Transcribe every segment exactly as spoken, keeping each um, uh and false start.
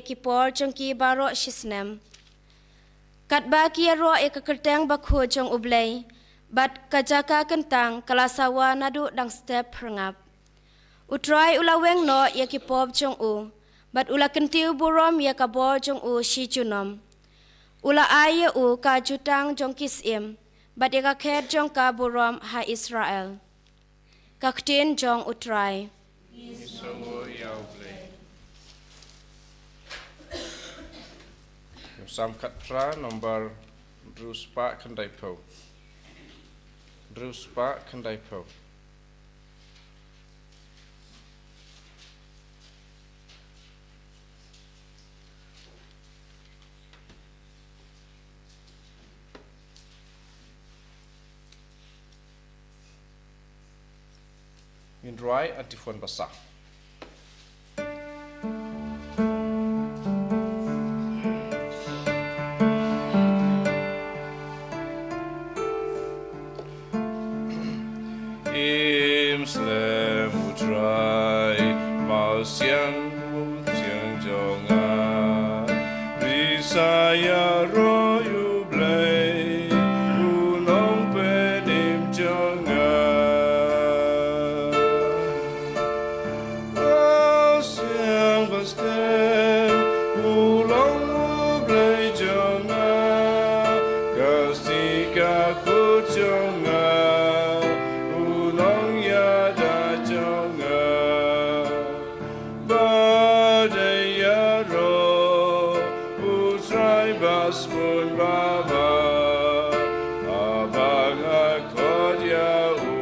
ki por jong ki baroh shisnem. Katba ki ïaroh ïa ka kyrteng bakhuid jong U Blei, bad ka jaka kyntang ka la sawa naduh dang step phyrngap. U Trai u la weng noh ïa ki pop jong u, bad u la kyntiew burom ïa ka bor jong u shi junom. U la ai ïa u ka jutang jong ki syiem, bad ïa ka khet jong ka burom ha Israel. Ka ktien jong U Trai. Ngi sngewnguh ïa U Blei. Psalm khatphra, nombar hynriew spah khyndaiphew. Hynriew spah khyndaiphew. Ngin rwai Antiphon Basa. Im slem U Trai, mawsiang, mawsiang jong nga. Risa ïaroh ïa U Blei, U Nongpynim jong nga. Mawsiang bastep, U long U Blei jong nga, ka stika kut jong nga, U Nongïada jong nga. Ba dei ïaroh U Trai ba sbun ba bha, haba nga khot ïa u,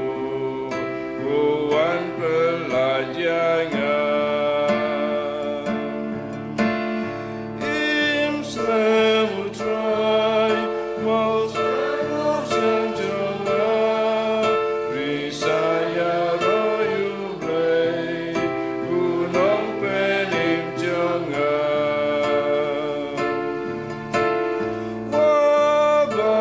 u wan pyllait ïa nga. Im slem U Trai, mawsiang jong nga, risa ïaroh ïa U Blei, U Nongpynim jong nga. Wat ba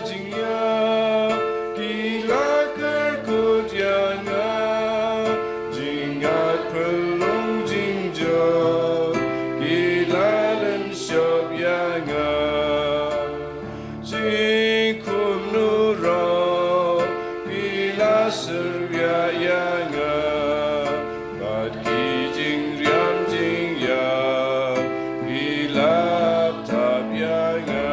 jingïap ki la kyrkut ïa nga, jingngeit pynlong jingjop ki la len shop ïa nga. Jingkhum nurok ki la syrwiak ïa nga, bad ki jingriam jingïap ki la ap tap ïa nga.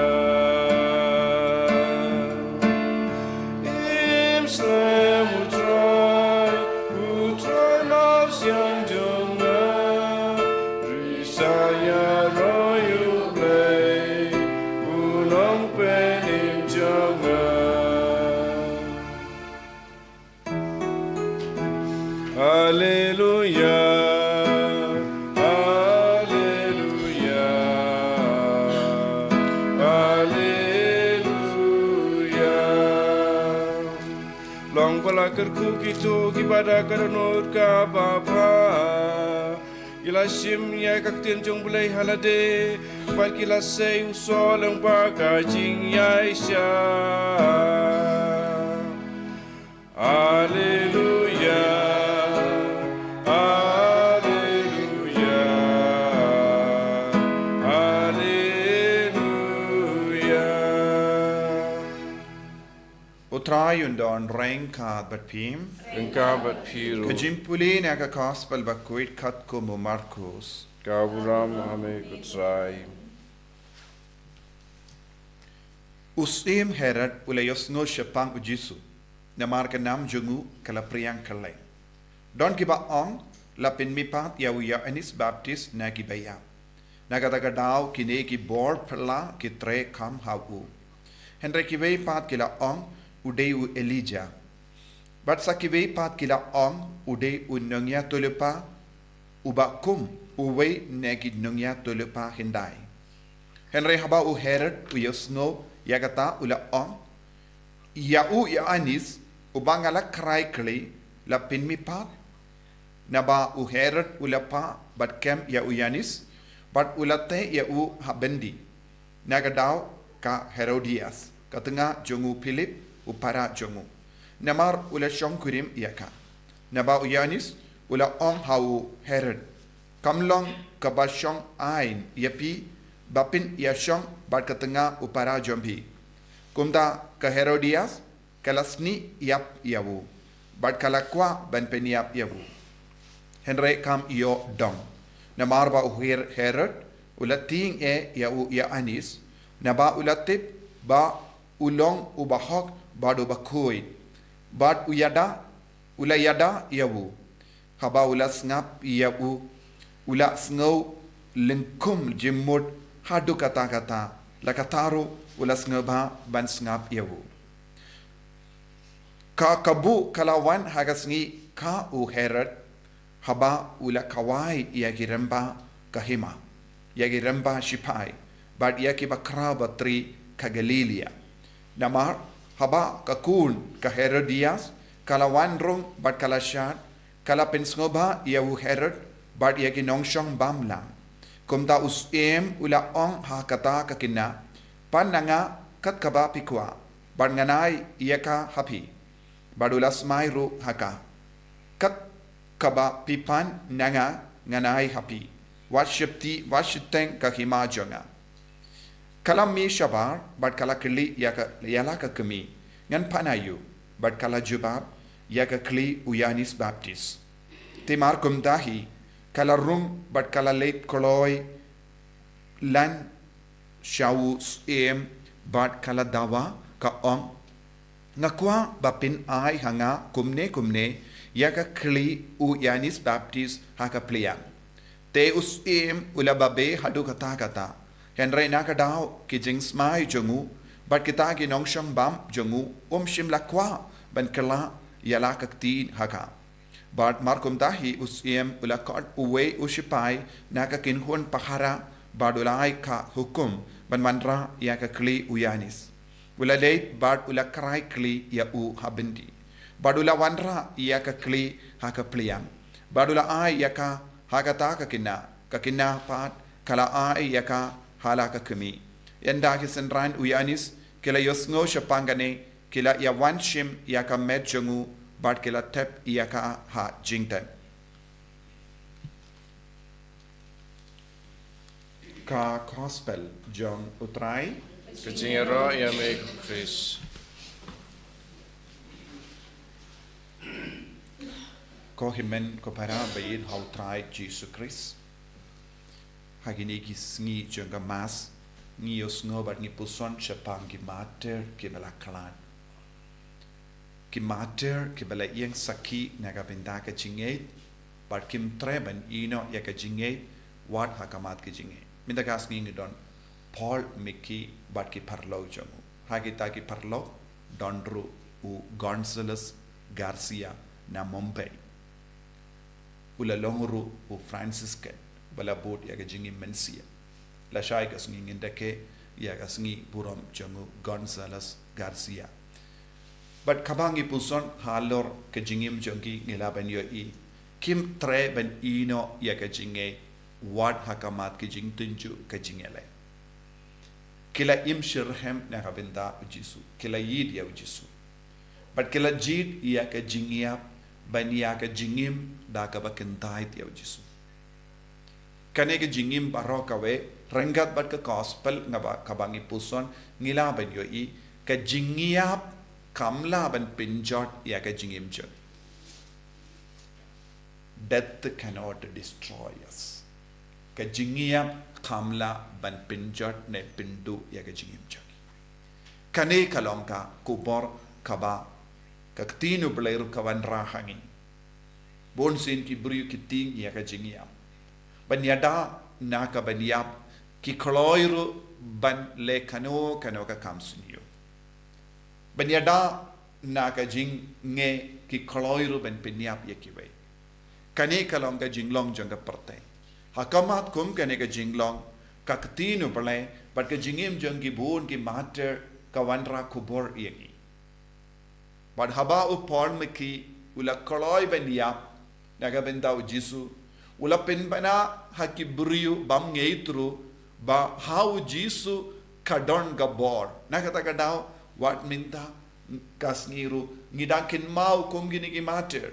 Im slem U Trai, U Trai mawsiang jong nga, risa ïaroh ïa U Blei, U Nongpynim jong nga. Haleluia, haleluia, haleluia. Long ba la kyrkhu kito kiba da ka dohnud kaba bha, ki la shim ïa ka ktien jong U Blei ha lade, bad ki la sei u soh lyngba ka jingïaishah. Haleluia, haleluia, haleluia. U Trai un don ryngkat bad phi. Ryngkat bad phi ruh. Ka jingpule na ka Gospel bakhuid katkum u Markus. Ka burom ha me ko Trai. U Syiem Herod u la ïohsngew shaphang u Jisu, namar ka nam jong u ka la phriang kylleng. Don kiba ong, la pynmihpat ïa u Ïoannis Baptist na ki baïap. Na kata ka daw kine ki bor phylla ki trei kam ha u. Hynrei kiwei pat ki la ong, u dei u Elijah. Bad sa kiwei pat ki la ong, u dei u nongïathuhlypa uba kum uwei na ki nongïathuhlypa hyndai. Hynrei haba u Herod u ïohsngew ïa kata u la ong, ïa u Ïoannis uba nga la khrai khlieh la pynmihpat. Naba u Herod u la phah bad kem ïa u Ïoannis, bad u la teh ïa u ha byndi. Na ka daw ka Herodias, ka tnga jong u Philip, u para jong u. Namar u la shongkurim ïa ka. Naba u Ïoannis u la ong ha u Herod, kam long kaba shong ain ïa phi, ba phin ïa shong bad ka tnga u para jong phi. Kumta ka Herodias ka la snieh ïap ïa u, bad ka la kwah ban pynïap ïa u. Hynrei kam ïoh dong, namar ba u Her-, Herod u la tieng eh ïa u Ïoannis, naba u la tip ba u long u bahok bad u bakhuid, bad u ïada, u la ïada ïa u. Haba u la sngap ïa u, u la sngew lyngkhum jingmut haduh katta katta, la katta ruh u la sngewbha ban sngap ïa u. Ka kabu ka la wan ha ka sngi ka u Herod, haba u la kawai ïa ki rymba ka hima, ïa ki rymba shipai, bad ïa ki bakhraw batri ka Galilia. Namar haba ka khun ka Herodias ka la wan rung bad ka la shad, ka la pynsngewbha ïa u Herod bad ïa ki nongshong bamlang. Kumta u syiem u la ong ha kata ka kynnoh, "Pan na nga kat kaba phi kwah, bad ngan ai ïa ka ha phi." Bad u la smai ruh ha ka, "Kat kaba phi pan na nga ngan ai ha phi. Wat sheptieng, wat sheptieng ka hima jong nga." Ka la mih shabar bad ka la kylli ïa ka, ïa la ka kmie, "Ngan pan aïu?" Bad ka la jubab, "Ïa ka khlieh u Ïoannis Baptis." Te mar kumta hi ka la rung bad ka la leit kloi lan sha u syiem bad ka la dawa, ka ong, "Nga kwah ba phin ai ha nga kumne kumne ïa ka khlieh u Ïoannis Baptis ha ka pliang." Te u syiem u la babe haduh katta katta. Hynrei na ka daw ki jingsmai jong u bad kita ki nongshong bam jong u, um shym la kwah ban kylla ïa la ka ktien ha ka. Bad mar kumta hi u syiem u la khot uwei u shipai na ka kynhun pahara bad u la ai ka hukum ban wanrah ïa ka khlieh u Ïoannis. U la leit bad u la krai khlieh ïa u ha byndi. Bad u la wanrah ïa ka khlieh ha ka pliang. Bad u la ai ïa ka ha kata ka kynnoh, ka kynnoh pat ka la ai ïa ka ha la ka kmie. Ynda ki synran u Ïoannis ki la ïohsngew shaphang kane, ki la ïa wan shim ïa ka met jong u bad ki la thep ïa ka ha jingtep. Ka Gospel jong u Trai. Ka jingïaroh ïa me ko Khrist. Ko hynmen ko para ba ïeit ha u Trai Jisu Khrist. Ha kine ki sngi jong ka Mass, ngi ïohsngew bad ngi puson shaphang ki martir kiba la khlad. Ki martir kiba la ïeng sakhi na ka bynta ka jingngeit, bad kim treh ban ïehnoh ïa ka jingngeit wat ha khmat ka jingngeit. Mynta ka sngi ngi don Paul Miki bad ki paralok jong u. Ha kita ki paralok don ruh u Gonzales Garcia na Mumbai. U la long ruh u Franciscan ba la bud ïa ka jingim mynsiem. Lashai ka sngi ngin da khet ïa ka sngi burom jong u Gonzales Garcia. Bad kaba ngi puson halor ka jingim jong ki, ngi lah ban ïohi kim treh ban ïehnoh ïa ka jingngeit wat ha khmat ka jingtynjuh ka jingïaleh. Ki la im shitrhem na ka bynta u Jisu. Ki la ïeit ïa u Jisu. Bad ki la jied ïa ka jingïap ban ïa ka jingim da kaba kyntait ïa u Jisu. Kane ka jingim baroh kawei, ryngkat bad ka Gospel nga ba, kaba ngi puson, ngi lah ban ïohi ka jingïap kam lah ban pynjot ïa ka jingim jong. Death cannot destroy us. Ka jingïap kam lah ban pynjot ne pynduh ïa ka jingim jong. Kane ka long ka khubor kaba ka ktien U Blei ruh ka wanrah ha ngi. Bun sien ki briew ki tieng ïa ka jingïap. Ban ïada na ka ban ïap, ki kloi ruh ban leh kano kano ka kam sniew. Ban ïada na ka jingngeit, ki kloi ruh ban pynïap ïa kiwei. Kane ka long ka jinglong jong ka pyrthei. Ha khmat kum kane ka jinglong, ka ktien U Blei bad ka jingim jong ki bun ki martir ka wanrah khubor ïa ngi. Bad haba u Paul Miki u la kloi ban ïap na ka bynta u Jisu, u la pynbna ha ki briew bymngeit ruh ba ha u Jisu ka don ka bor. Na kata ka daw, wat mynta ka sngi ruh ngi dang kynmaw kum kine ki martir.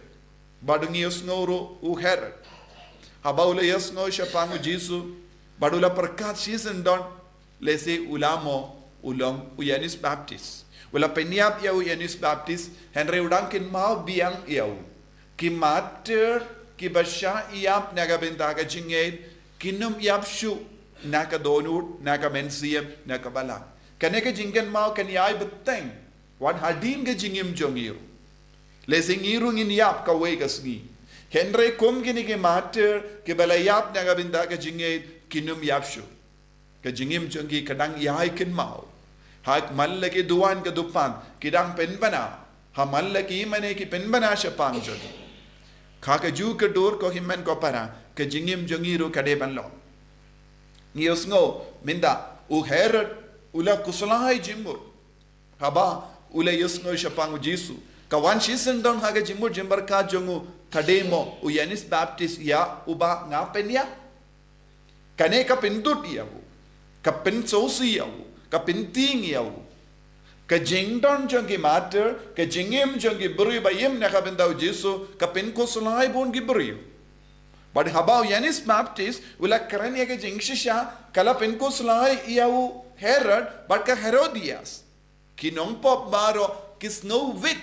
Bad ngi ïohsngew ruh u Herod. Haba u la ïohsngew shaphang u Jisu, bad u la pyrkhat shisyndon, lehse u la mo, u long u Ïoannis Baptist. U la pynïap ïa u Ïoannis Baptist, hynrei u dang kynmaw biang ïa u. Ki martyr, kiba shah ïap na ka bynta ka jingngeit, kin ym ïap shuh, na ka dohnud, na ka mynsiem, na ka balang. Kane ka jingkynmaw kan ïai bteng, wat hadien ka jingim jong ngi ruh. Lehse ngi ruh ngin ïap kawei ka sngi. Hynrei kum kine ki martyr, kiba la ïap na ka bynta ka jingngeit, kin ym ïap shuh. Ka jingim jong ki ka dang ïai kynmaw. Ha man la ki duwan ka dupan, ki dang pynbna. Ha man la ki mane ki pynbna shaphang jong ki. Ka ka ju ka dur ko hynmen ko para, ka jingim jong ngi ruh ka dei ban long. Ngi ïohsngew, mynta, u Herod, u la khuslai jingmut. Haba, u la ïohsngew shaphang u Jisu. Ka wan shisyndon ha ka jingmut jingpyrkhat jong u, ka dei mo, u Ïoannis Baptist ïa uba nga pynïap. Kane ka pyntud ïa u, ka pynsngewsih ïa u, ka pyntieng ïa u. Ka jingdon jong ki martyr, ka jingim jong ki briew ba im na ka bynta u Jisu, ka pynkhuslai bun ki briew. Bad haba u Ïoannis Baptist, u la kren ïa ka jingshisha, ka la pynkhuslai ïa u Herod, bad ka Herodias. Ki nongpop baroh ki sngewwit.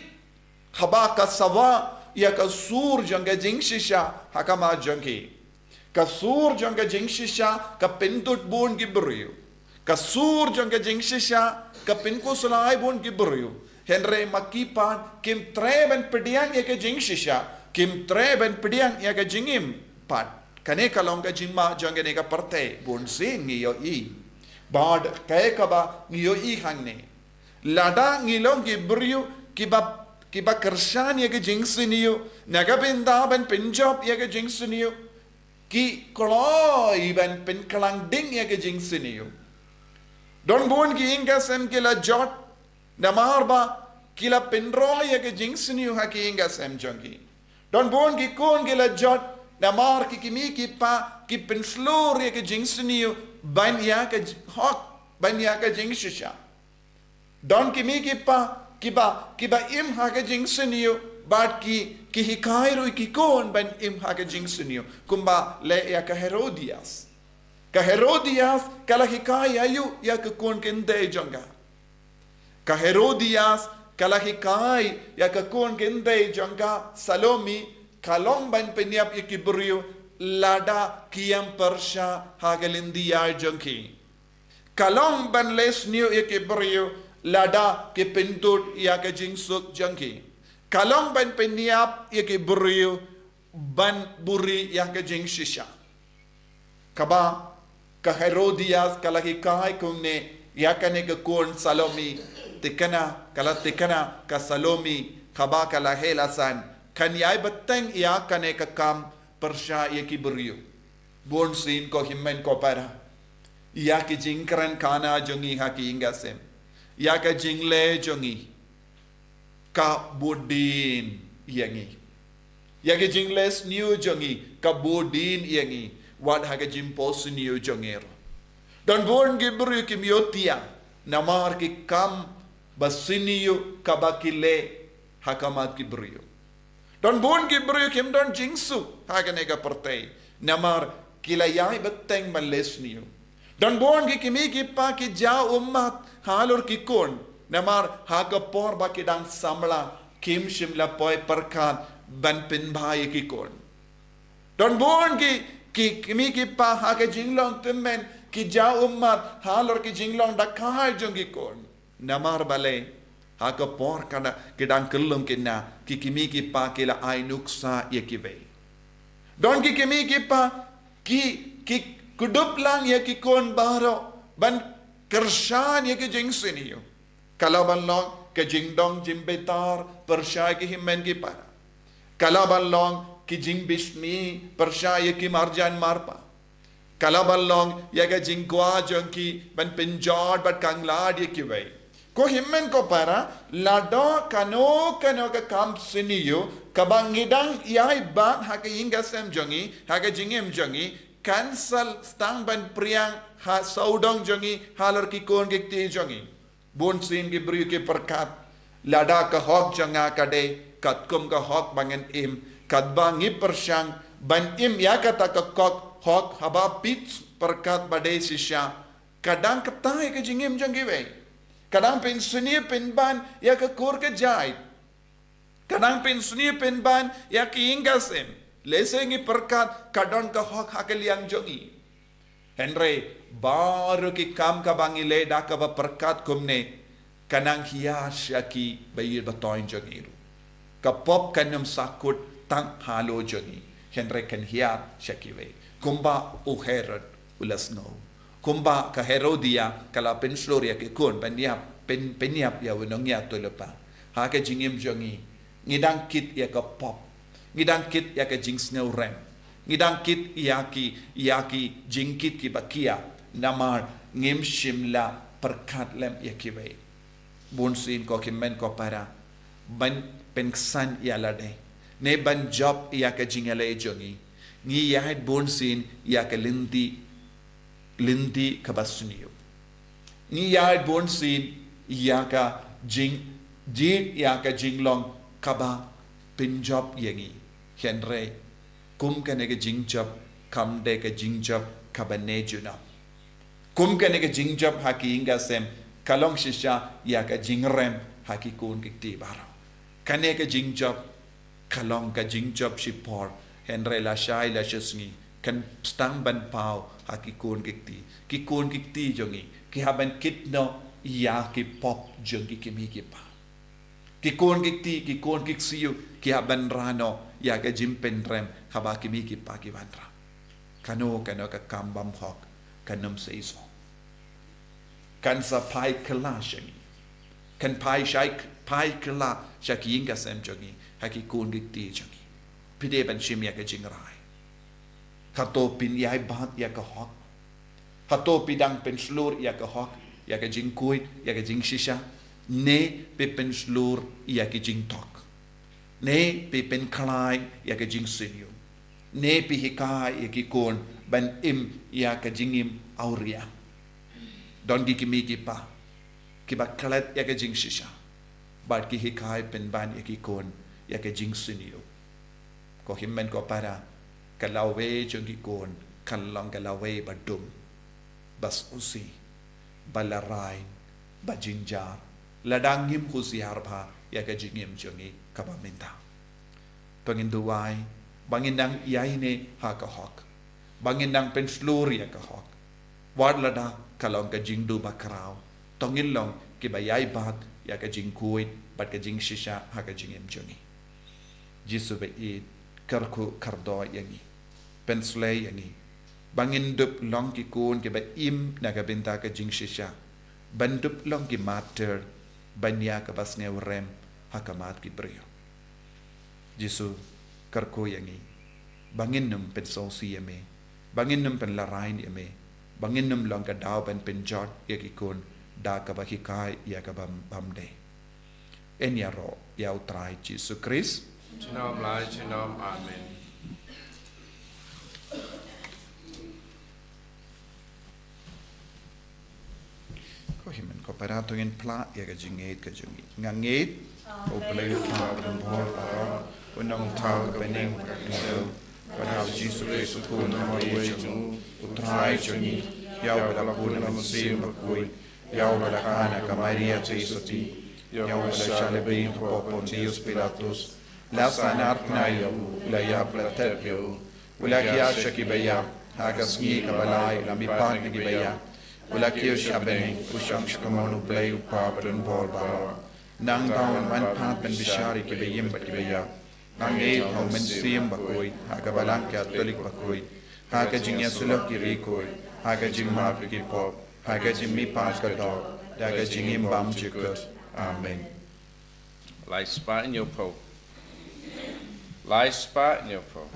Haba ka sawa ïa ka sur jong ka jingshisha ha khmat jong ki. Ka sur jong ka jingshisha ka pyntud bun ki briew. Ka sur jong ka jingshisha ka pynkhuslai bun ki briew. Hynrei ma ki pat kim treh ban pdiang ïa ka jingshisha. Kim treh ban pdiang ïa ka jingim pat. Kane ka long ka jingma jong kane ka pyrthei. Bunsien ngi ïohi. Bad kaei kaba ngi ïohi hangne. Lada ngi long ki briew kiba, kiba kyrshan ïa ka jingsniew, na ka bynta ban pynjop ïa ka jingsniew, ki kloi ban pynkhlaiñ ding ïa ka jingsniew. Don bun ki ïing ka sem ki la jot, namar ba ki la pynroi ïa ka jingsniew ha ki ïing ka sem jong ki. Don bun ki khun ki la jot, namar ki kmie ki kpa, ki pynshlur ïa ka jingsniew, ban ïa ka j-, hok, ban ïa ka jingshisha. Don ki kmie ki kpa, kiba, kiba im ha ka jingsniew, bad ki, ki hikai ruh ïa ki khun ban im ha ka jingsniew. Kumba leh ïa ka Herodias. Ka Herodias, ka la hikai ïa u, ïa ka khun kynthei jong ka. Ka Herodias, ka la hikai ïa ka khun kynthei jong ka Salome, ka long ban pynïap ïa ki briew, lada ki ïam pyrshah ha ka lynti ïaid jong ki. Ka long ban leh sniew ïa ki briew, lada ki pyntud ïa ka jingsuk jong ki. Ka long ban pynïap ïa ki briew, ban buri ïa ka jingshisha. Kaba, ka Herodias ka la hikai kumne, ïa kane ka khun Salome, thikna, ka la thikna, ka Salome, kaba ka la heh la san, kan ïai bteng ïa kane ka kam, pyrshah ïa ki briew. Bunsien ko hynmen ko para. Ïa ki jingkren khana jong ngi ha ki ïing ka sem. Ïa ka jingleh jong ngi. Ka bud dien ïa ngi. Ïa ka jingleh sniew jong ngi. Ka bud dien ïa ngi. Wat ha ka jingphohsniew jong ngi ruh. Don bun ki briew kim ïohthiah. Namar ki kam basniew kaba ki leh ha khmat ki briew. Don bun ki briew kim don jingsuk ha kane ka pyrthei. Namar ki la ïai bteng ban leh sniew. Don bun ki kmie ki kpa ki jaw ummat halor ki khun. Namar ha ka por ba ki dang samla kim shym la poi pyrkhat ban pynbha ïa ki khun. Don bun ki, ki kmie ki kpa ha ka jinglong tymmen ki jaw ummat halor ki jinglong dkhar jong ki khun. Namar balei, ha ka por kaba ki dang kyllum kine, ki kmie ki kpa ki la ai nuksa ïa kiwei. Don ki kmie ki kpa, ki, ki kdup lang ïa ki khun baroh, ban kyrshan ïa ki jingsniew. Ka lah ban long, ka jingdong jingbitar, pyrshah ïa ki hynmen ki para. Ka lah ban long, ki jingbishni, pyrshah ïa ki marjan marpa. Ka lah ban long, ïa ka jingkwah jong ki, ban pynjot, bad khanglad ïa kiwei. Ko hynmen ko para, lada kano kano ka kam sniew, kaba ngi dang ïai bat ha ka ïing ka sem jong ngi, ha ka jingim jong ngi, kan sa sdang ban phriang ha sawdong jong ngi, halor ki khun ki kti jong ngi. Bunsien ki briew ki pyrkhat, lada ka hok jong nga ka dei, katkum ka hok ba ngan im, katba ngi pyrshang, ban im ïa kata ka kok hok haba phi pyrkhat ba dei shisha, ka dang kata ïa ka jingim jong kiwei. Ka dang pynsniew pynban ïa ka kur ka jait. Ka dang pynsniew pynban ïa ki ïing ki sem. Lehse ngi pyrkhat ka don ka hok ha ka liang jong ngi. Hynrei baroh ki kam kaba ngi leh da kaba pyrkhat kumne, ka nang hiar sha ki ba ïeit ba thoiñ jong ngi ruh. Ka pop kan ym sahkut tang halor jong ngi. Hynrei kan hiar sha kiwei. Kumba u Herod u la sngew. Kumba ka Herodia ka la pynshlur ïa ki khun ban ïap, pyn, pynïap ïa u nongïathuhlypa. Ha ka jingim jong ngi, ngi dang kit ïa ka pop. Ngi dang kit ïa ka jingsngewrem. Ngi dang kit ïa ki, ïa ki jingkit kiba khia. Namar ngim shym la pyrkhat lem ïa kiwei. Bunsien ko hynmen ko para, ban pynksan ïa lade, ne ban jop ïa ka jingïaleh jong ngi, ngi ïaid bunsien ïa ka lynti, lynti kaba sniew. Ngi ïaid bunsien ïa ka jing, jied ïa ka jinglong kaba pynjop ïa ngi. Hynrei kum kane ka jingjop kam dei ka jingjop kaba ne junom. Kum kane ka jingjop ha ki ïing ki sem ka long shisha ïa ka jingrem ha ki khun ki kti baroh. Kane ka jingjop ka long ka jingjop shipor, hynrei lashai lashisngi kan sdang ban paw ha ki khun ki kti. Ki khun ki kti jong ngi ki hap ban kit noh ïa ki pop jong ki kmie ki kpa. Ki khun ki kti, ki khun ki ksiew ki hap ban rah noh ïa ka jingpynrem haba ki kmie ki kpa ki wanrah. Kano kano ka kam bymhok kan ym sei shuh. Kan sa phai kylla sha ngi. Kan phai shai, phai kylla sha ki ïing ki sem jong ngi, ha ki khun ki kti jong ngi. Phi dei ban shim ïa ka jingrai. Hato phin ïai bat ïa ka hok? Hato phi dang pynshlur ïa ka hok, ïa ka jingkhuid, ïa ka jingshisha? Ne phi pynshlur ïa ki jingthok? Ne phi pynkhlaiñ ïa ka jingsniew? Ne phi hikai ïa ki khun ban im ïa ka jingim awria? Don ki kmie ki kpa kiba klet ïa ka jingshisha bad ki hikai pynban ïa ki khun ïa ka jingsniew. Ko hynmen ko para, ka lawei jong ki khun kan long ka lawei ba dum, ba sngewsih, ba larai, ba jynjar lada ngim husiar bha ïa ka jingim jong ngi kaba mynta. To ngin duwai ba ngin nang ïaineh ha ka hok, ba ngin nang pynshlur ïa ka hok. Wat lada ka long ka jingduh bakhraw, to ngin long kiba ïai bat ïa ka jingkhuid bad ka jingshisha ha ka jingim jong ngi. Jisu ba ïeit, kyrkhu kyrdoh ïa ngi, pynshlei ïa ngi ba ngin dup long ki khun kiba im na ka bynta ka jingshisha, ban dup long ki martyr ban ïa kaba sngewrem ha khmat ki briew. Jisu, kyrkhu ïa ngi ba ngin ym pynsngewsih ïa me, ba ngin ym pynlarai ïa me, ba ngin ym long ka daw ban pynjot ïa ki khun da kaba hikai ïa kaba bym dei. Yn ïaroh ïa U Trai Jisu Khrist. Junom la junom. Amen. Ko hynmen ko para, to ngin phla ïa ka jingngeit ka jong ngi. Nga ngeit ha U Blei U Kpa badonbor baroh, U Nongthaw ka bneng bad ka khyndew, bad ha U Jisu Khrist U Khun U Nongwei jong u, U Trai jong ngi, ïa uba la bun na ka Mynsiem Bakhuid, ïa uba la kha na ka Maria Theisotti, ïa uba la shah lehbeiñ ha u Pontius Pilatus, la sahnarphna ïa u, la ïap la tep ïa u, u la khiah sha kiba ïap, ha ka sngi kaba lai u la mihpat na kiba ïap, u la kiew sha bneng, u shong sha kamon U Blei U Kpa badonbor baroh. Nangta un wan pat ban bishar ïa kiba im bad kiba ïap. Nga ngeit ha U Mynsiem Bakhuid, ha ka Balang Katholik bakhuid, ha ka jingïasyllok ki riewkhuid, ha ka jingmap ïa ki pop, ha ka jingmihpat ka doh, da ka jingim bymjukut. Amen. Lai spah hynñiewphew. Lai spah hynñiewphew.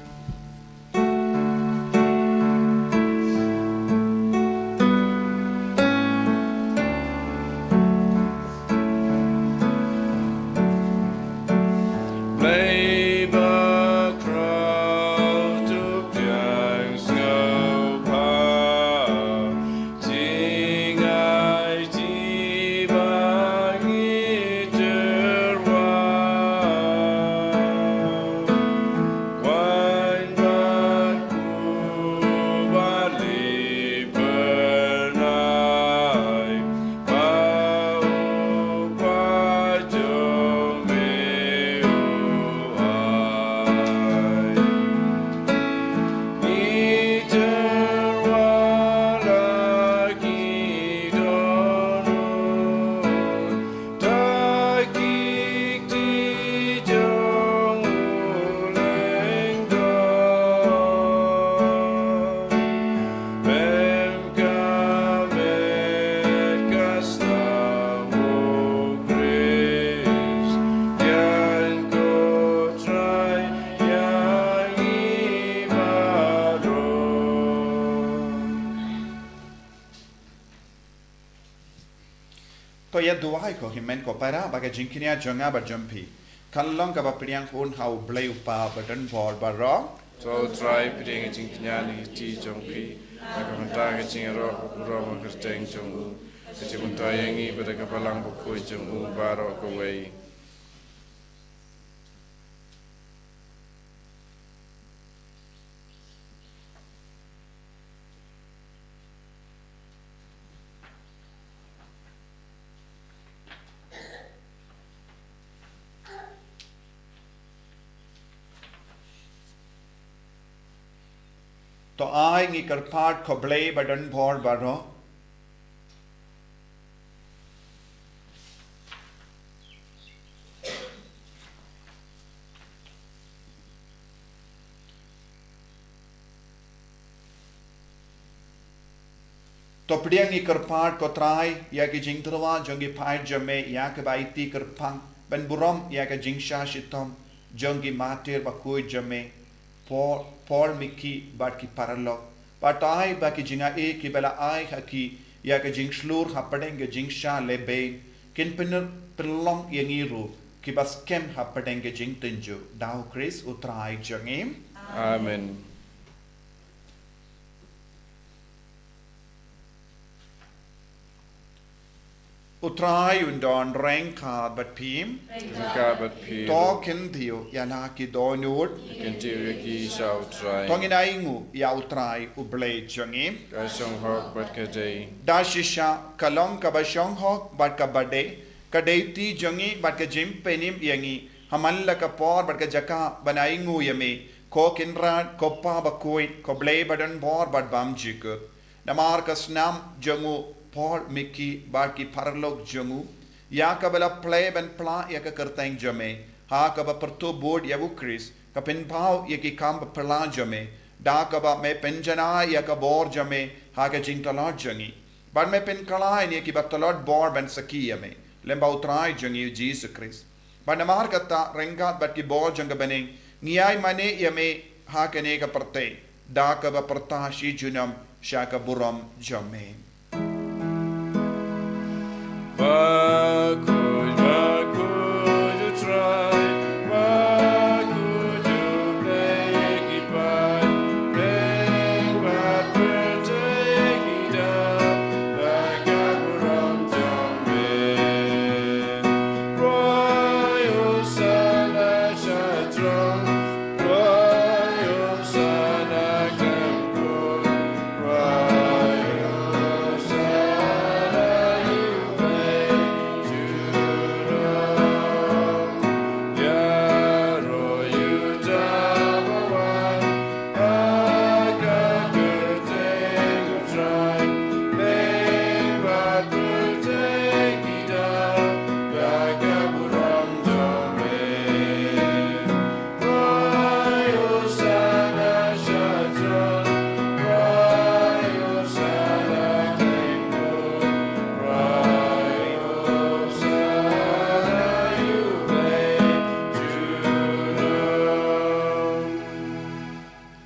Blei ba khraw to pdiang sngewbha, jingai jiba ngi tyrwa. Wan To ïa duwai ko hynmen ko para ba ka jingkñia jong nga bad jong phi kan long kaba pdiang hun ha U Blei U Kpa badonbor baroh. To U Trai, pdiang ka jingkñia na ka kti jong phi, na ka bynta ka jingïaroh ka burom ka kyrteng jong u, ka jingmyntoi ïa ngi bad ka Balang Bakhuid jong u baroh kawei. To ai ngi kyrpad ko Blei badonbor baroh. To pdiang ngi kyrpad ko Trai ïa ki jingtyrwa jong ki paid jong me, ïa kiba aiti kyrpang ban burom ïa ka jingshah shitom jong ki martir bakhuid jong me, Paul, Paul, Mickey bad ki paralok. Bad to ai ba ki jingaiei kiba la ai ha ki ïa ka jingshlur hapdeng ka jingshah lehbeiñ kin pyn-, pynlong ïa ngi ruh kiba skhem hapdeng ka jingtynjuh, da U Khrist U Trai jong ngi. Amen. U Trai un don ryngkat bad phi. Ryngkat bad phi. To kyntiew ïa la ki dohnud. Kyntiew ïa ki sha U Trai. To ngin ainguh ïa U Trai U Blei jong ngi. Ka shong hok bad ka dei. Da shisha ka long kaba shong hok bad kaba dei, ka dei ti jong ngi bad ka jingpynim ïa ngi ha man la ka por bad ka jaka ban ainguh ïa me, ko Kynrad, ko Kpa Bakhuid, ko Blei badonbor bad bymjukut. Namar ka snam jong u Paul, Mickey bad ki paralok jong u, ïa kaba la plie ban pla ïa ka kyrteng jong me, ha kaba pyrtuh bud ïa U Khrist, ka pynpaw ïa ki kam baphylla jong me, da kaba me pynjanai ïa ka bor jong me ha ka jingtlot jong ngi. Bad me pynkylla ïa kiba tlot bor ban sakhi ïa me lyngba U Trai jong ngi U Jisu Khrist. Bad namar kata, ryngkat bad ki bor jong ka bneng, ngi ai mane ïa me ha kane ka pyrthei, da kaba pyrta shi junom sha ka burom jong me. Bakhuid, bakhuid U Trai, bakhuid U Blei ki paid, bad bad pyrthei ki dap da ka burom jong me.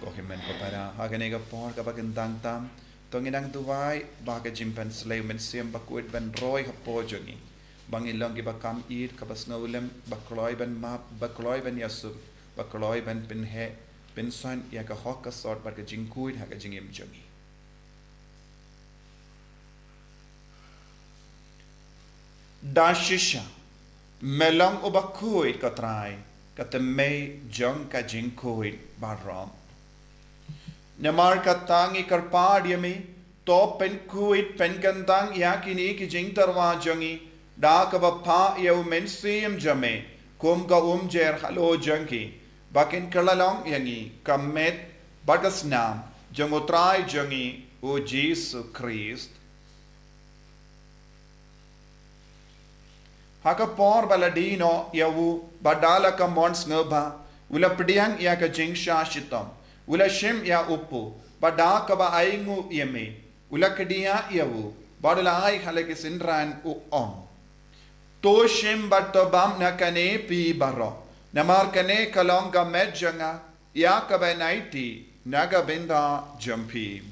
Ko hynmen ko para, ha kane ka por kaba kyntang tam, to ngin nang duwai ba ka jingpynshlei U Mynsiem Bakhuid ban roi hapoh jong ngi, ba ngin long kiba kam ïeit, kaba sngewlem, ba kloi ban map, ba kloi ban ïasuk, ba kloi ban pynheh pynsan ïa ka hok ka sot bad ka jingkhuid ha ka jingim jong ngi. Da shisha me long uba khuid ko Trai, ka tymmen jong ka jingkhuid baroh. Namar kata ngi kyrpad ïa me, to pynkhuid pynkyntang ïa kine ki jingtyrwa jong ngi da kaba phah ïa U Mynsiem jong me kum ka umjer halor jong ki, ba kin kylla long ïa ngi ka met bad ka snam jong U Trai jong ngi U Jisu Khrist. Ha ka por ba la die noh ïa u, bad da la ka mon sngewbha, u la pdiang ïa ka jingshah shitom, u la shim ïa u kpu, bad da kaba ainguh ïa me, u la kdiah ïa u, bad u la ai ha la ki synran, u ong: To shim bad to bam na kane phi baroh, namar kane ka long ka met jong nga, ïa kaba yn aiti na ka bynta jong phi.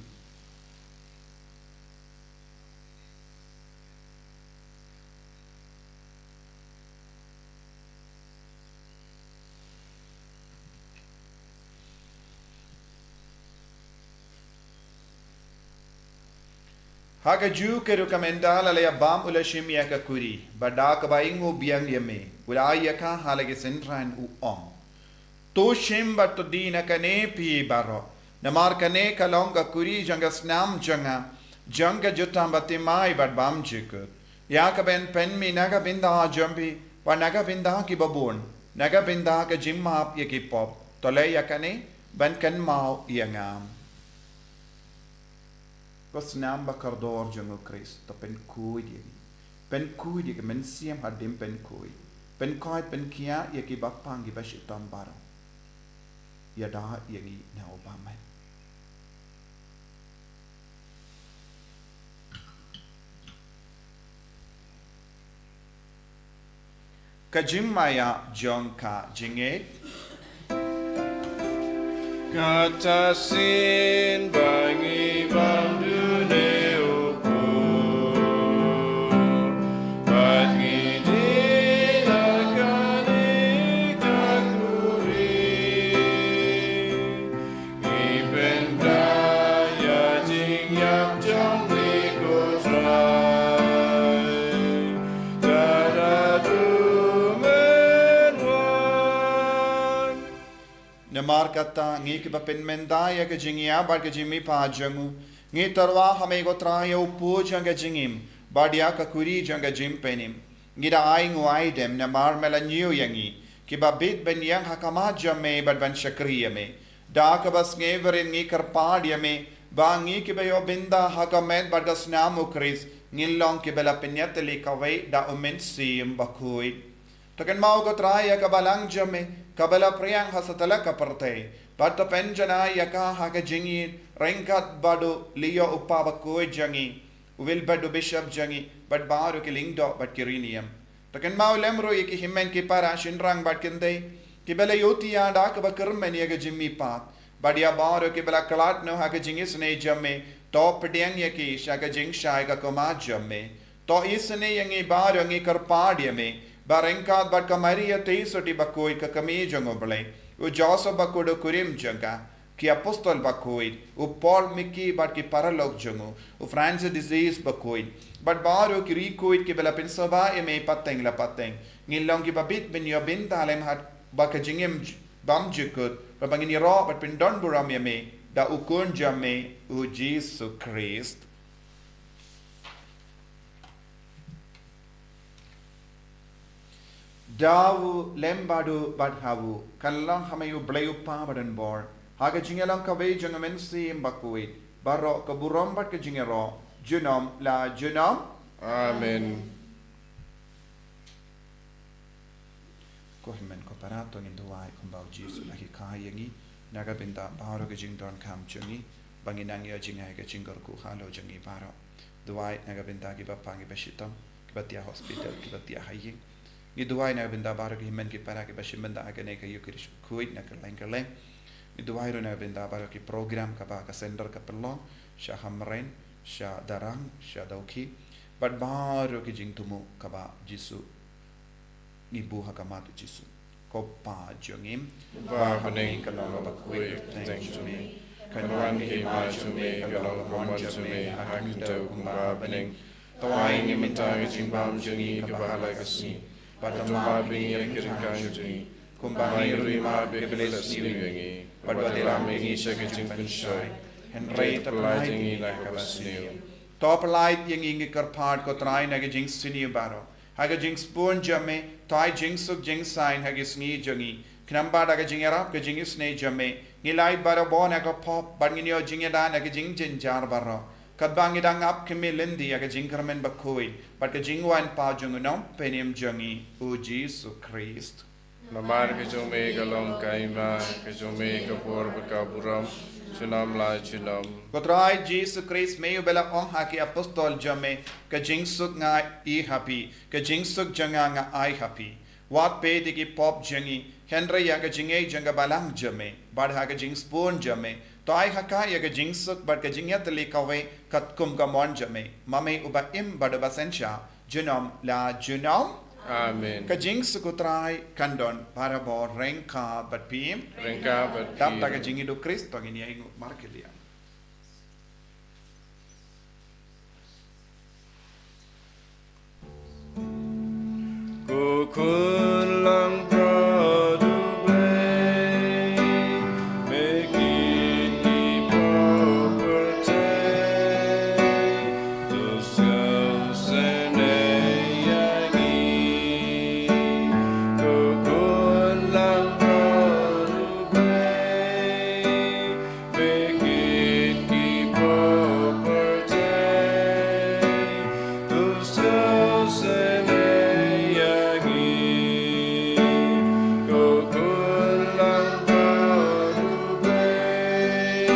Ha kajuh ka rukom, ynda la ïa bam u la shim ïa ka kuri, bad da kaba ainguh biang ïa me, u la ai ïa ka ha la ki synran, u ong: To shim bad to die na kane phi baroh, namar kane ka long ka kuri jong ka snam jong nga, jong ka jutang bathymmai bad bymjukut, ïa kaban pynmih na ka bynta jong phi bad na ka bynta kiba bun, na ka bynta ka jingmap ïa ki pop. To leh ïa kane ban kynmaw ïa nga. Ka snam bakordor jong u Khrist, to pynkhuid ïa ngi. Pynkhuid ïa ngi, mynsiem hadien pynkhuid. Pynkhuid, pynkhiah ïa ki bapang ki bashitom baroh. Ïada ïa ngi na u bymman. Ka jingmaïa jong ka jingngeit. Kata shisien ba ngi bam dune u Kpu, bad ngi die na kane ka kuri. Ngi pynbna ïa jingïap jong ngi, ko Trai, da haduh men wan. Namar kata, ngi kiba pynmynta ïa ka jingïap bad ka jingmihpat jong u, ngi tyrwa ha me ko Trai, ïa u Kpu jong ka jingim bad ïa ka kuri jong ka jingpynim. Ngi da ainguh aidem namar me la ñiew ïa ngi, kiba bit ban ïeng ha khmat jong me bad ban shakri ïa me. Da kaba sngewbha ngi kyrpad ïa me, ba ngi kiba ïoh bynta ha ka met bad ka snam u Khrist, ngin long kiba la pynïatylli kawei da u Mynsiem Bakhuid. To kynmaw ko Trai ïa ka balang jong me, kaba la phriang ha satlak ka pyrthei, bad to pynjanai ïa ka ha ka jingïeit, ryngkat bad u Leo u Kpa bakhuid jong ngi, u Wilbert u Bishop jong ngi, bad baroh ki lyngdoh bad ki riewniam. To kynmaw lem ruh ïa ki hynmen ki para shynrang bad kynthei, kiba la ïohthiah da kaba kyrmen ïa ka jingmihpat, bad ïa baroh kiba la khlad noh ha ka jingisynei jong me, to pdiang ïa ki sha ka jingshai ka khmat jong me. To isynei ïa ngi baroh, ngi kyrpad ïa me, ba ryngkat bad ka Maria Theisotti bakhuid ka kmie jong u Blei, u Joseph bakhuid u kurim jong ka, ki apostol bakhuid, u Paul Miki bad ki paralok jong u, u Francis de Sales bakhuid, bad baroh ki riewkhuid kiba la pynsngewbha ïa me pateng la pateng, ngin long kiba bit ban ïoh bynta lem ha kaba ka jingim j-, bymjukut, bad ba ngin ïaroh bad pyndonburom ïa me da u Khun jong me, u Jisu Khrist. Da u lem bad u bad ha u, kan long ha me u Blei u Kpa badonbor, ha ka jingïalong kawei jong u Mynsiem Bakhuid, baroh ka burom bad ka jingïaroh, junom la junom. Amen. Ko hynmen ko para, to ngin duwai kumba u Jisu u la hikai ïa ngi, na ka bynta baroh ka jingdonkam jong ngi, ba ngin nang ïoh jngai ha ka jingkyrkhu halor jong ngi baroh. Duwai na ka bynta ki bapang ki bashitom, kiba thiah hospital, kiba thiah ha ïing. Ngi duwai na ka bynta baroh ki hynmen ki para kiba shim bynta ha kane ka Eucharist khuid na kylleng kylleng. Ngi duwai ruh na ka bynta baroh ki program kaba ka sender ka pynlong, sha Hamren, sha Darrang, sha Dawki, bad baroh ki jingthmu kaba Jisu ngi buh ha khmat u Jisu. Ko Pa jong ngi, uba ha bneng, ka long kaba khuid ka kyrteng jong me. Kan wan ka hima jong me, kan long ka mon jong me ha ka khyndew kumba ha bneng. To ai ïa ngi mynta ka jingbam jong ngi kaba ha la ka sngi. Bad to map ïa ngi ïa ki ryngkang jong ngi, kumba ngi ruh ngi map ïa kiba leh sniew ïa ngi. Bad wat ïalam ïa ngi sha ka jingpynshoi, hynrei to pyllait ïa ngi na kaba sniew. To pyllait ïa ngi, ngi kyrpad ko Trai, na ka jingsniew baroh. Ha ka jingsbun jong me, to ai jingsuk jingsaiñ ha ki sngi jong ngi. Khnang ba da ka jingïarap ka jingisynei jong me, ngin lait barabor na ka pop, bad ngin ïoh jingïada na ka jingjynjar baroh. Katba ngi dang ap khmih lynti ïa ka jingkyrmen bakhuid bad ka jingwan pat jong u Nongpynim jong ngi, u Jisu Khrist. Namar ka jong me ka long ka hima, ka jong me ka bor bad ka burom, junom la junom. Ko Trai Jisu Khrist, me uba la ong ha ki apostol jong me, ka jingsuk nga ai ha phi, ka jingsuk jong nga nga ai ha phi. Wat peit ïa ki pop jong ngi, hynrei ïa ka jingngeit jong ka balang jong me. Bad ha ka jingsbun jong me, to ai ha ka ïa ka jingsuk bad ka jingïatylli kawei katkum ka mon jong me, ma me uba im bad uba synshar, junom la junom. Amen. Ka jingsuk u Trai kan don barabor ryngkat bad phi. Ryngkat bad phi. Dap da ka jingïeit u Khrist to ngin ïa ainguh markylliang. Khun langbrot U Blei, me kit ki property, to sngewsynei ïa ngi. Ko khun langbrot U Blei, me kit ki property, to sngewsynei ïa ngi. Ko khun langbrot U Blei,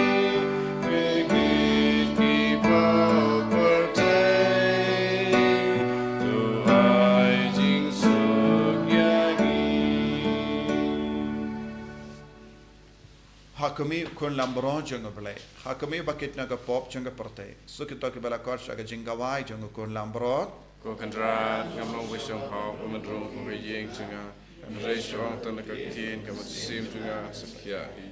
me kit ki property, to ai jingsuk ïa ngi. Ha khmih u khun langbrot jong U Blei. Ha khmih ba kit na ka pop jong ka pyrthei. Suk ïa kito kiba la khot sha ka jingkhawai jong u khun langbrot. Ko Kynrad, ngam long ba shong hok, ba men rung kum ha ïing jong nga. Hynrei shu ong tang na ka ktien ka mynsiem jong nga sa pynhiar hi.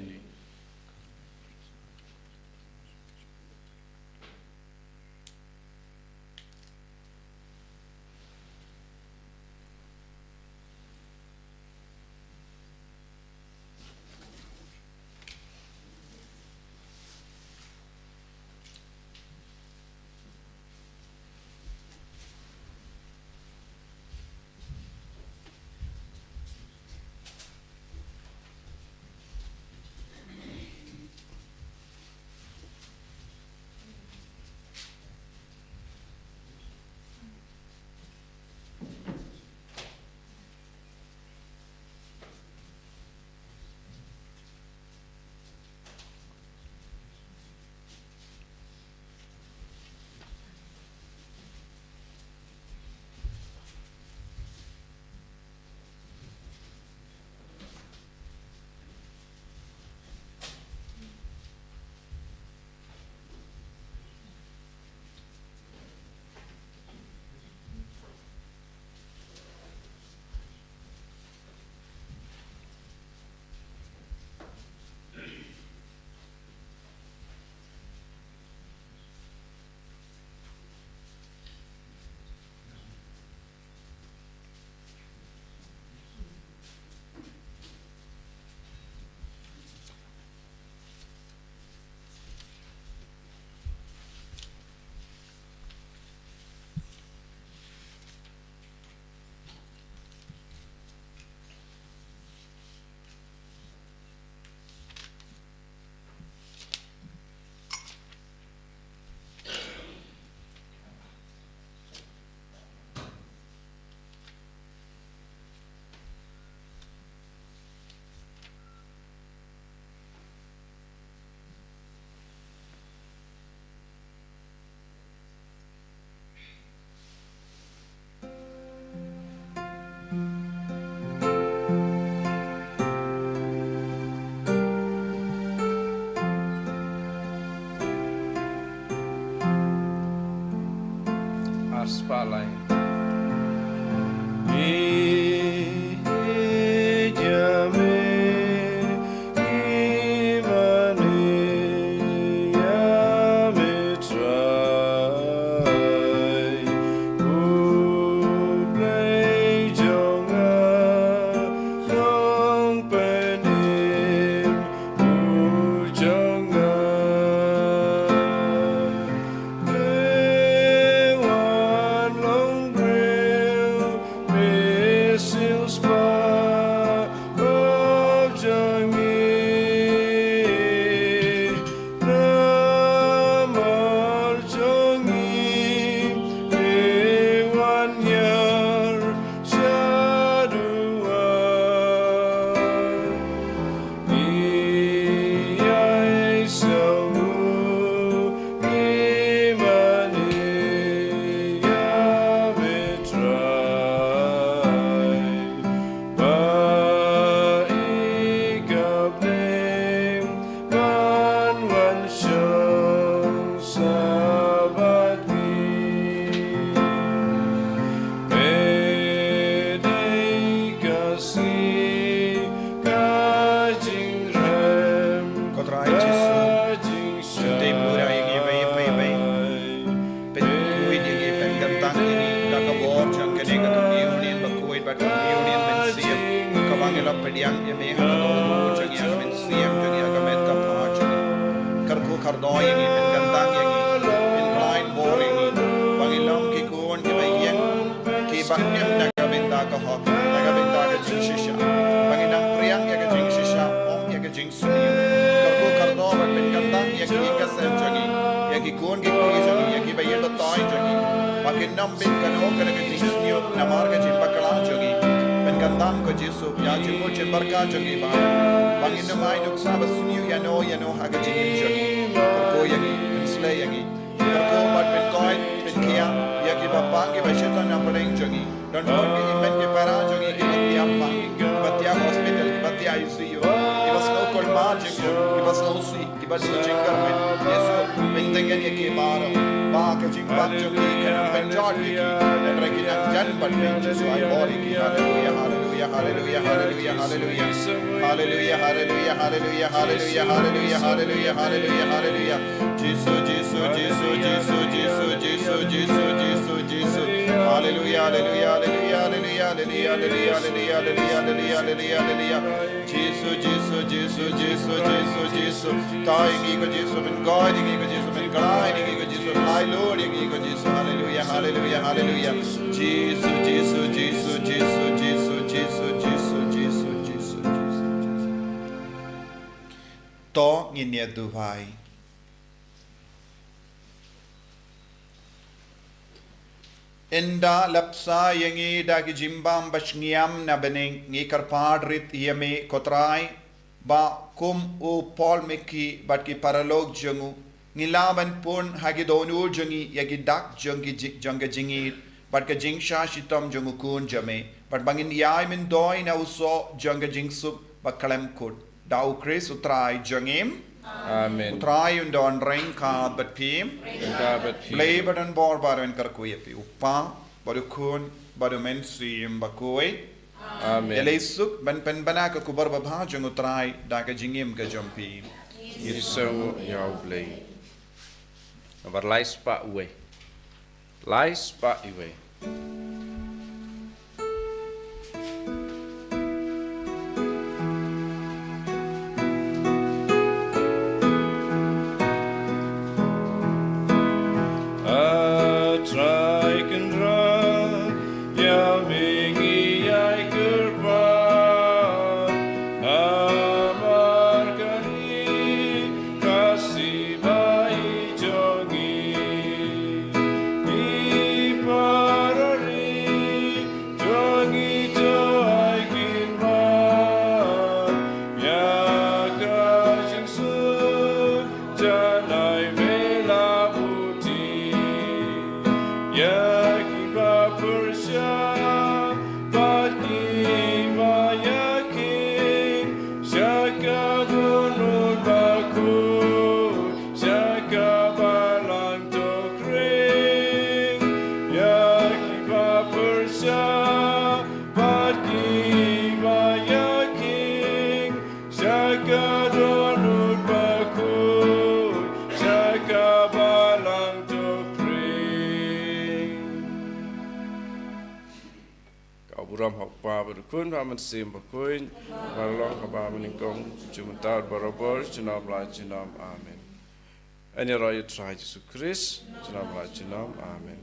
Ar spah lai. Ïeit ïa me, ïeit ïa me Trai. U Blei jong nga, long pynim u jong nga. Te wan long ïa me ha ka dohnud jong ngi, ha ka mynsiem jong ngi, ha ka met ka phad jong ngi. Kyrkhu kyrdoh ïa ngi, pynkyntang ïa ngi, pynkhlaiñ bor ïa ngi, ba ngin long ki khun kiba ïeng, kiba im na ka bynta ka hok, na ka bynta ka jingshisha. Ba ngin nang phriang ïa ka jingshisha, ym ïa ka jing sniew. Kyrkhu kyrdoh bad pynkyntang ïa ki ïing ka sem jong ngi, ïa ki khun ki kti jong ngi, ïa kiba ïeit ba taiñ jong ngi. Ba kin ym bit kano kano ka jingsniew namar ka jingbakla jong ngi. Pynkyntang ko Jisu, ïa jingmut jingpyrkhat jong ngi ba, ba ngin ym ai nuksa ba sniew ïano ïano ha ka jingim jong ngi. Kyrkhu ïa ngi, pynsleh ïa ngi. Kyrkhu bad pynkoit, pynkhiah ïa kiba pang, kiba shitom na pdeng jong ngi. Don bun ki hynmen ki para jong ngi kiba thiah pang, kiba thiah hospital, kiba thiah I C U, kiba sngew kulmar jingmut, kiba sngewsih, kiba sngewsih kyrmen. Yesu, pyntngen ïa ki baroh. Ba ka jingpang jong ki kan pynjot ïa ki. Hynrei ki nang jan bad phi Jisu, ai bor ïa ki. Haleluya, haleluya, haleluya, haleluya, haleluya. Haleluya, haleluya, haleluya, haleluya, haleluya, haleluya, haleluya, haleluya. Jisu, Jisu, Jisu, Jisu, Jisu, Jisu, Jisu, Jisu. Haleluya, haleluya, haleluya, haleluya, haleluya. Jisu, Jisu, Jisu, Jisu, Jisu, Jisu. Taiñ ïa ngi ko Jisu, pynkoit ïa ngi ko Jisu, pynkhlaiñ ïa ngi ko Jisu, pynlait luid ïa ngi ko Jisu. Haleluya, haleluya, haleluya. Jisu, Jisu, Jisu, Jisu, Jisu, Jisu, Jisu, Jisu, Jisu, Jisu. To ngin ïa duwai. Ynda la bsa ïa ngi da ki jingbam bashngiam na bneng, ngi kyrpad rit ïa me ko Trai, ba kum u Paul Miki bad ki paralok jong u, ngin lah ban pun ha ki dohnud jong ngi ïa ki dak jong ki ji-, jong ka jingïeit bad ka jingshah shitom jong u Khun jong me, bad ba ngin ïai myntoi na u soh jong ka jingsuk ba khlem kut. Da u Khrist u Trai jong ngi. Amen. U Trai un don ryngkat bad phi. Ryngkat bad phi. Blei ba don bor baroh un kyrkhu ïa phi. U Kpa, bad u Khun, bad u Mynsiem Bakhuid. Amen. Ïaleh suk ban pynbna ka khubor babha jong u Trai da ka jingim ka jong phi. Ngi sngewnguh ïa U Blei. Nambar lai spah wei. Lai spah wei. A Trai Kynrad, ïa me ngi ïai kyrpad, namar kane ka shipai jong ngi. Ki para ri jong ngi to ai kin wan ïa ka jingsuk, jan ai me la buti ïa kiba pyrshah bad kiba ïakhih sha ka dohnud bakhuid, sha ka balang to khring, ïa kiba pyrshah bad kiba ïakhih sha ka dohnud bakhuid, sha ka balang to khring. Ka burom ha u Kpa bad u Khun bad u Mynsiem Bakhuid, ba la long kaba mynnyngkong, mynta bad barabor, junom la junom. Amen. Yn ïaroh ïa u Trai Jisu Khrist, junom la junom. Amen.